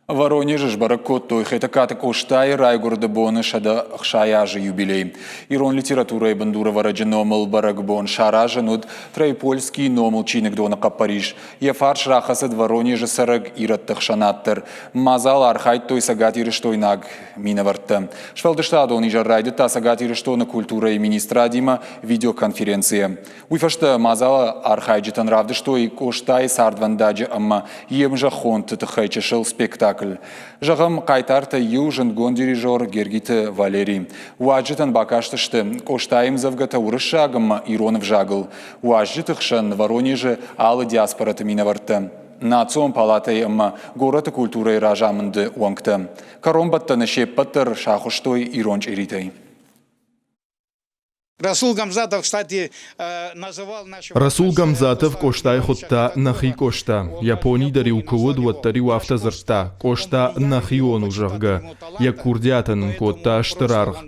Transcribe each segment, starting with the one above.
Воронежы сбӕрӕг кодтой Хетӕгкаты Къостайы райгуырды боны 160 азы юбилей. Ирон литературӕйы бындурӕвӕрӕджы номыл бӕрӕгбон саразын уыд Троепольскийы номыл чиныгдоны хъӕппӕрис. Йӕ фарс рахӕцыд Воронежы цӕрӕг ирӕтты хсӕнад дӕр. Мадзалы архайдтой цӕгатирыстойнаг минӕвӕрттӕ. Сфӕлдыстадон изӕр райдыдта Цӕгат Ирыстоны культурӕйы министрадимӕ видеоконференцийӕ. Уый фӕстӕ мадзалы архайджытӕн равдыстой Къостайы цардвӕндаджы ӕмӕ йе мзӕххонты тыххӕй чысыл спектакль. Зӕгъӕм, хъайтартӕй иу зындгонд дирижер Гергиты Валерий. Уазджытӕн бакастысты Къостайы ӕмдзӕвгӕтӕ уырыссаг ӕмӕ ирон ӕвзагыл. Уазджыты хсӕн Воронежы алы диаспораты минӕвӕрттӕ, национ палатӕйы ӕмӕ горӕты культурӕйы разамынды уӕнгтӕ. Кӕронбӕттӕны се ппӕт дӕр сахуыстой ирон чъиритӕй. Расул Гамзатов, кстати, называл нашего... Расул Гамзатов Къостайы хуыдта нӕхи Къоста. Япони дӕр-иу куы уыд, уӕддӕр-иу афтӕ дзырдта, Къоста нӕхион у, зӕгъгӕ. Йӕ курдиатӕн ын кодта стыр аргъ.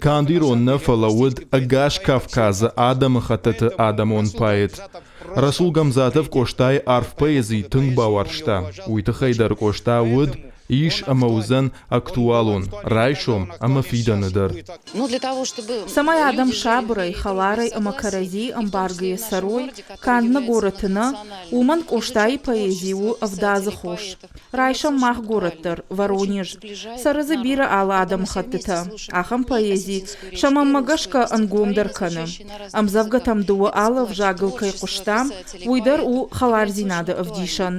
Канд ирон нӕ, фӕлӕ уыд ӕгас Кавказы адӕмыхӕттыты адӕмон поэт. Расул Гамзатов Къостайы арф поэзи тынг бауарзта. Уый тыххӕй дӕр Къоста уыд, ис ӕмӕ уыдзӕн актуалон райсом ӕмӕ фидӕны дӕр. Цӕмӕй адӕм сабырӕй, хӕларӕй ӕмӕ кӕрӕдзийы ӕмбаргӕйӕ цӕрой, канд нӕ горӕты нӕ, уымӕн Къостайы поэзи у ӕвдадзы хос. Райсӕм мах горӕт дӕр, Воронеж. Цӕры дзы бирӕ алы адӕмыхӕттытӕ. Ахӕм поэзи сӕ мӕнмӕ гӕсгӕ ӕнгомдӕр кӕны. Ӕмдзӕвгӕтӕм дыууӕ алы ӕвзагыл кӕй хъуыстам, уый дӕр у хӕлардзинады ӕвдисӕн.